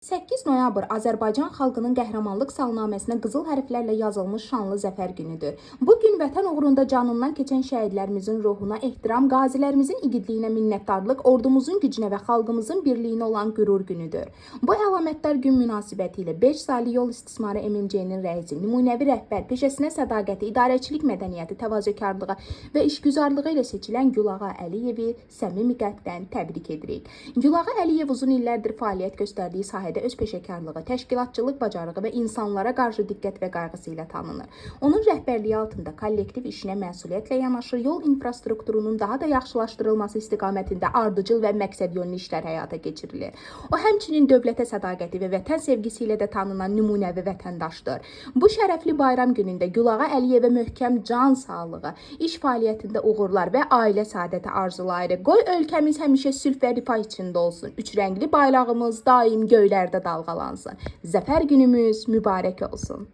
8 noyabr Azərbaycan xalqının qəhrəmanlıq salnaməsinə qızıl hərflərlə yazılmış şanlı zəfər günüdür. Bu gün vətən uğrunda canından keçən şəhidlərimizin ruhuna ehtiram, qazilərimizin igidliyinə minnətdarlıq, ordumuzun gücünə və xalqımızın birliyinə olan qürur günüdür. Bu əlamətdar gün münasibətilə 5 saylı yol istismarı MMC-nin rəisi, nümunəvi rəhbər, peşəsinə sədaqəti, idarəçilik mədəniyyəti, təvazökarlığı və işgüzarlığı ilə seçilən Gülağa Əliyevi səmimi qəlbdən təbrik edirik. Gülağa Əliyev uzun illərdir fəaliyyət göstərdiyi sahədə öz peşəkarlığı, təşkilatçılıq bacarığı və insanlara qarşı diqqət və qayğısı ilə tanınır. Onun rəhbərliyi altında kollektiv işinə məsuliyyətlə yanaşır, yol infrastrukturunun daha da yaxşılaşdırılması istiqamətində ardıcıl və məqsədyönlü işlər həyata keçirilir. O həmçinin dövlətə sədaqəti və vətən sevgisi ilə də tanınan nümunəvi vətəndaşdır. Bu şərəfli bayram günündə Gülağa Əliyevə möhkəm can sağlığı, iş fəaliyyətində uğurlar və ailə səadəti arzulayırıq. Qoy ölkəmiz həmişə sülh və rifah içində olsun. Üç rəngli bayrağımız daim göylərdə dalğalansın. Zəfər günümüz mübarək olsun.